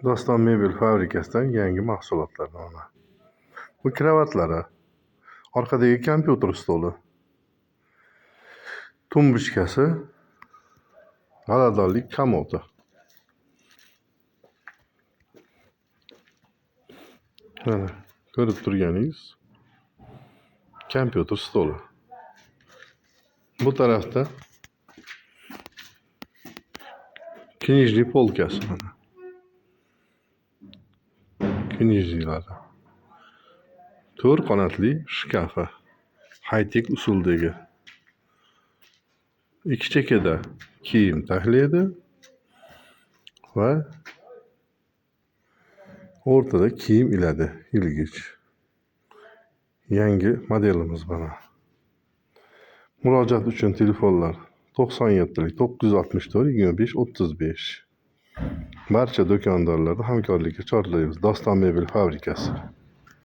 Doston mebel fabrikasidan yangi mahsulotlar mana. Bu kravatlari, orqadagi kompyuter stoli, tumbuchkasi, g'aladonlik komodi. Mana ko'rib turganingiz kompyuter stoli. Bu tarafda knijniy polkasi mana. Knijniylari. 4 qanotli shkafi, high-tech usuldagi. Ikki chekkada kiyim taxlaydi va o'rtada kiyim iladi, ilgich. Yangi modelimiz mana. Murojaat uchun telefonlar 97 964 25 35. Barcha do'kondorlarni hamkorlikka chorlaymiz. Doston mebel fabrikasi.